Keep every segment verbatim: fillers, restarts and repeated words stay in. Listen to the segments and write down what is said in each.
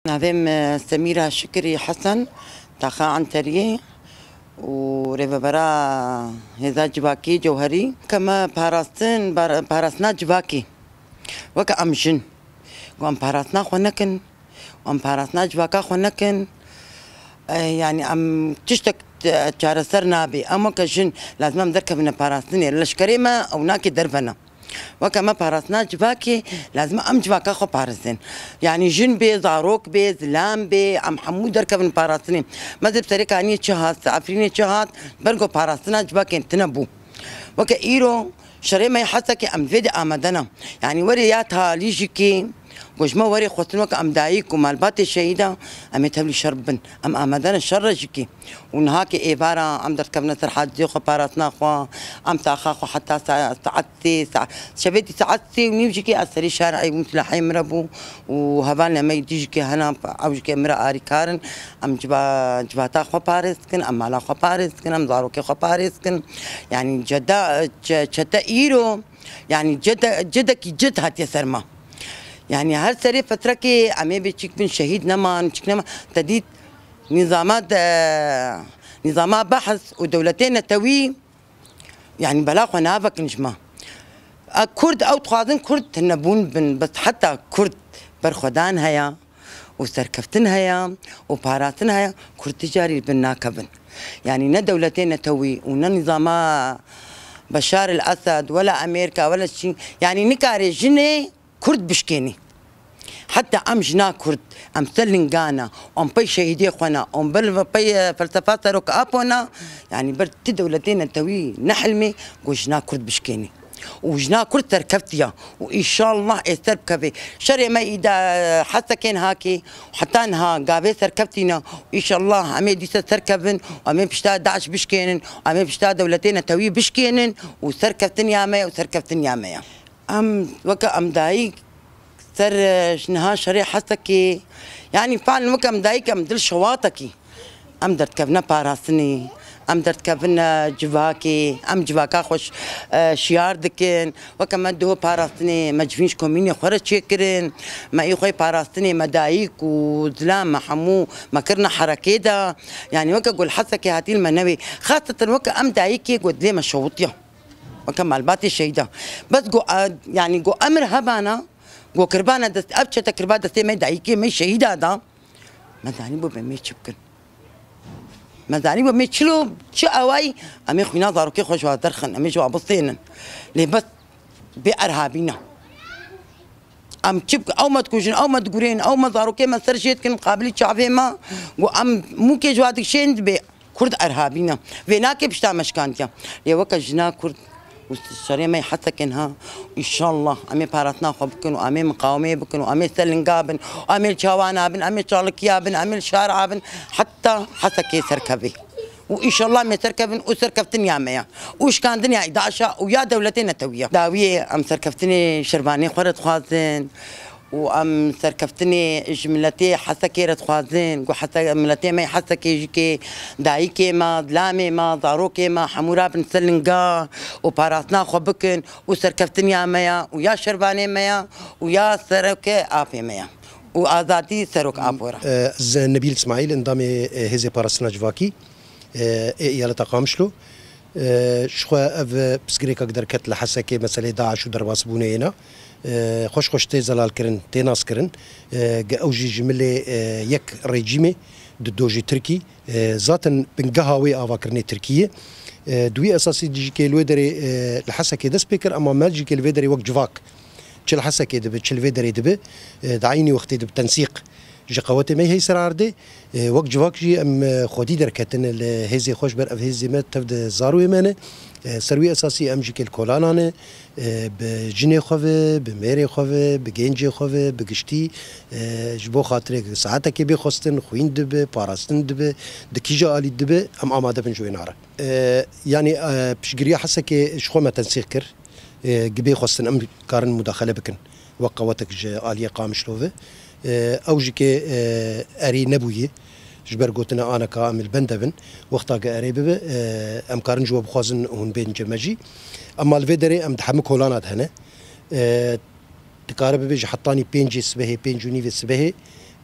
Navê min Semîra Şikirî Hesen, taxa Enteriyê û rêvebera Hêza Civakî Cewherî. Ke me parastin, bar-, parastina civakî. Weke em jin. Ku em parastina xwe nekin, em parastina civaka xwe nekin, e, yanî em tiştek, e, çareser nabe. Em weke jin lazim em derkevine parastinê. Leşkerê me ew nake derve ne. Weke me parastina civakê, lazim em civaka xwe parêzin. Yanî jin bê, zarok bê, zilam bê, em hemû derkevin parastinê. Me zê bi serê kaniyê çi hat, Efrînê çi hat, ber ku parastina civakê tune bû. Weke îro şerê me yê Hesekê em vê de amade ne. Yanî werê ya talî jikê, ku ji me werê xwestin weke em dayik û malbatê şehîda, em ê tevlî şer bibin. Em amade ne şer re jikê. Û niha ke êvara em derdikevine ser hacizê xwe, parastina xwe, em taxa xwe heta sa-, saet sê, sa-, şevêtî saet sê û nîv jikê ez serê şarê bûm, silahê min re bû û hevalên me yê dî jikê hene, ew jikê min re arîkar in. Em civa-, civata xwe parêz dikin, em mala xwe parêz dikin, em zarokê xwe parêz dikin. Yanî ceda-, çe-, çete îro, yanî cede-, cedekî cid hatiye ser me. Yanî her serê fetrekê em ê bê çik bin, şehîd neman, çik neman. Te dît nîzama de, nîzama behs û dewletê netewî, yanî bela xwe navekin ji me. A Kurd, ew dixwazin Kurd tunebûn bin, bes heta Kurd berxwedan heye û serkeftin heye û parastin heye, Kurd ti carî bin nakevin. Yanî ne dewletê netewî û ne nîzama Beşar el Esed, wela Amerîka, wela Çîn, yanî nikare jinê Kurd bişkênî. Heta em jina Kurd, em ser linga ne, em pey şehîdê xwe ne, em ber pey, e, felsefa Serok Apo ne, yanî ber ti dewletê netewî nehilmê ku jina Kurd bişkênî. Û jina Kurd serkeftiya û înşallah ê ser bikevê. Şerê me îda Hesekên hakê heta niha gavê serkeftî ne. Înşallah em ê dîse serkevin û em ê pişta DAIŞ bişkênin û em ê pişta dewletê netewî bişkênin û serkeftin ya me ye û serkeftin ya me ye. Em weke em dayik ser, e, ji niha şerê Hesekê, yanî fal weke em dayik em dil şewatekî. Em derdikevine parastinê, em derdikevine civakê, em civaka xwe ş-, e, şiyar dikin. Weke me duho parastinê, me civîn ji komînê xwe re çêkirin. Me î xwe parastinê, me dayik û zilam, me hemû me kirine herekê de. Yanî weke ku li Hesekê hatî li me newê. Xaseten weke em dayikê ku dilê me şewitiya. Weke malbatê şehîda. Bes ku, a, yanî ku emir hebana, ku kirbana dest, ev çete kirba destê me dayikê me şehîda da. Me zanî bo be me çi bikin. Me zanî bo me çilo, çi awayî, em ê xwîna zarokê xwe ji wa derxin, em ê ji wa bistênin. Lê bes bê erhabîna. Em çi bikin? Ew me dikujin, ew me digurên, ew me zarokê me ser jê dikin, qabilî çavê me. Û em mûkê ji wa dikişên dibê Kurd erhabî ne. Vê nake pişta me şikandiya. Lê weke jina Kurd û şerê me yê Hesekê niha, înşallah em ê parastina xwe bikin û em ê miqawimê bikin û em ê ser linga bin û em ê li çawana bin, em ê li çalikiya bin, em ê li şara bin, heta Hesekê serkevê. Û înşallah em ê serkevin û serkeftin ya me ya. Û şikandin ya DAIŞa û ya dewletê netewî ya. Dawiyê em serkeftinê şervanê xwe re dixwazin û em serkeftinê ji miletê Hesekê re dixwazin. Ku Hese-, miletê me yê Hesekê jikê, dayikê me, zilamê me, zarokê me hemû rabin ser linga û parastina xwe bikin û serkeftin ya me ya û ya şervanê me ya û ya serokê apê me ya û azadî Serok Apo re. Ez Nebîl Îsmaîl, endamê, e, Hêzê Parastina Civakî, e, ê Eyaleta Qamişlo. E, ji xwe ev, e, pirsgirêka ku derket li Hesekê meselê DAIŞ û derbasbûnê yê ne. E, xweş xweş tê zelalkirin, tê naskirin. E, ge ew jî ji milê, e, yek rejîmê di dojê Tirkî. E, zaten bingeha wê avakirinê Tirkî ye. E, di wî esasî jî kê li wê derê, e, li Hesekê dest pê kir, ema me jî kê li vê derê wek civak, çi li Hesekê dibe, çi li vê derê dibe, e, di eynî wextê dibe tensîq ji qewetê me hey ser erdê. E, wek civak jî em, e, xwedî derketin li hêzê xwe, ji ber ev hêzê me tev di zarûyê me ne. E, ser wî esasî em jî kê li kolana ne, e, bi jinê xwe ve, bi mêrê xwe ve, bi gencê xwe ve, bi giştî, e, ji bo xatirê saetekê bê xwestin, xwîn dibe, parastin dibe, di kîja alî dibe, em amade bin ji wê nare. E, yanî, e, piştgiriya Hesekê ji xwe me tensîq kir. E, gi bê xwestin em karin mudaxele bikin wek qewetek ji aliyê Qamişlo ve. E, ew jî ke, e, erê nebûye, ji ber gotina aneka em li bende bin. Wexta ke erê bibe, e, em karin ji we bixwazin hûn bên cem me jî. Ema li vê derê em di hemû kolana de hene. E, dikare bibe ji hetanî pêncê sibehê, pênc û nîvê sibehê,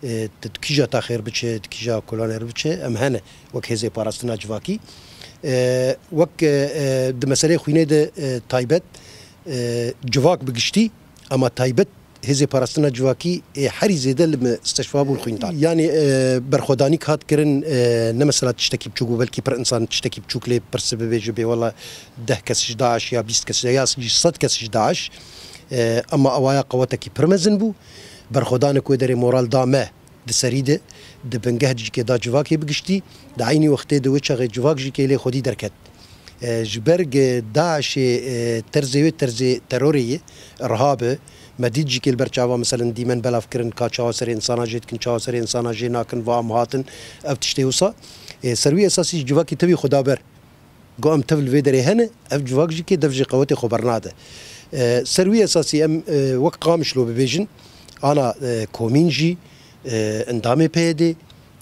E, tu di kîja taxê re biçe, di kîja kolanê re biçe, em hene wek hêzê parastina civakî. E, wek, e, e, di meseleyê xwînê de, e, taybet, e, civak bi giştî, ama taybet hêzê parastina civakî ê herî zêde li misteşfa bûn xwîndan. Yanî, e, berxwedanîk hat kirin, e, ne mesela tiştekî biçûk bû, belkî pir insan tiştekî biçûk lê pirsi bibêje bê wela deh kes ji DAIŞ ya bîst kes ya jî sed kes ji DAIŞ. E, ema ewaya qewetekî pir mezin bû. Berxwedanek wê derê moral da me di serî de, di bingeh jî kê da civakê bi giştî, di eynî wextê di wê çaxê civak jî kê lê xwedî derket. E, ji ber ge DAIŞê, e, terzê wê terzê terorê ye, irhab e. Me dît jî kê li ber çava, meselen, dîmen belav kirin, ka çawa serê insana jê dikin, çawa serê insana jê nakin, va em hatin, ev tiştê wisa. E, ser wî esasî jî civakî tevî xwe da ber. Go em tev li vê derê hene, ev civak jî kê dev jê qewetê xwe bernade. E, ser wî esasî em, e, wek Qamişlo bibêjin, ana, e, komîn jî, e, endamê PYDê,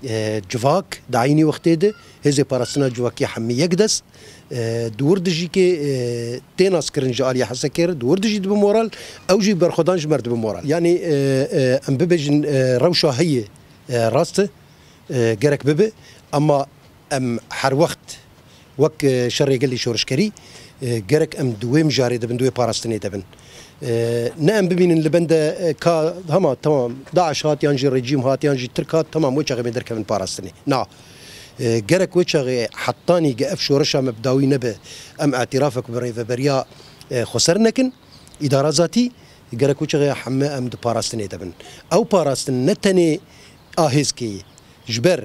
e, civak, di eynî wextê de hêzê parastina civakî hemî yek dest, e, di wir de jî kê, e, tê naskirin ji aliyê Hesekê re, di wir de jî dibe moral, ew jî berxwedan ji me re dibe moral. Yanî, e, e, em bibêjin, e, rewşa heye, e, rast e, e, gerek bibe, ema em her wext wek, e, şerê gelî şorişkerî, e, gerek em di wê mijarê de bin, di wê parastinê de bin. E, ne em bibînin li bende, e, ka hema temam DAIŞ hat yan jî rejîm hat yan jî Tirk hat, temam wê çaxê em ê derkevin parastinê. Na. E, gerek wê çaxê hetanî ge ev şoreşa me bi dawî nebe, em îtirafek bi rêveberiya, e, xweser nekin. Îdara zatî, gerek wê çaxê heme em di parastinê de bin. Ew parastin ne tenê a hêzkê ye. Ji ber,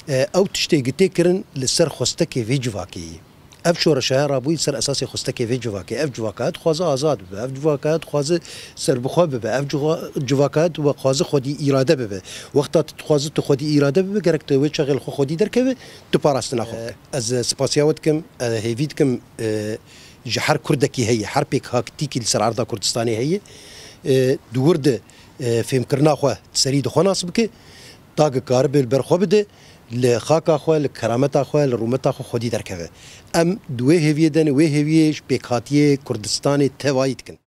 e, ew tiştê gi tê kirin li ser xwestekê vê civakê ye. Ev şoreşa rabûyî li ser esasê xwestekê vê civakê. Ev civaka dixwaze azad bibe. Ev civaka dixwaze serbixwe bibe. Ev ciwa-, civaka dixwaze xwedî îrade bibe. Wexta tu dixwaze tu xwedî îrade bibe, gerek tu wê çaxê li xwe xwedî derkeve, tu parastina xwe bike. E, ez spasiya we dikim, e, hêvî dikim, e, ji her Kurdekî heye, her pêkhatîkî li ser erda Kurdistanê heye, e, di wir de, e, fêmkirina xwe serî di xwe nas bike, ta ki karibe li ber xwe bide, li xaka xwe, li kerameta xwe, li rûmeta xwe xwedî derkeve. Em di wê hêviyê de ne, wê hêviyê ji pêkhatiyê Kurdistanê tevayî dikin.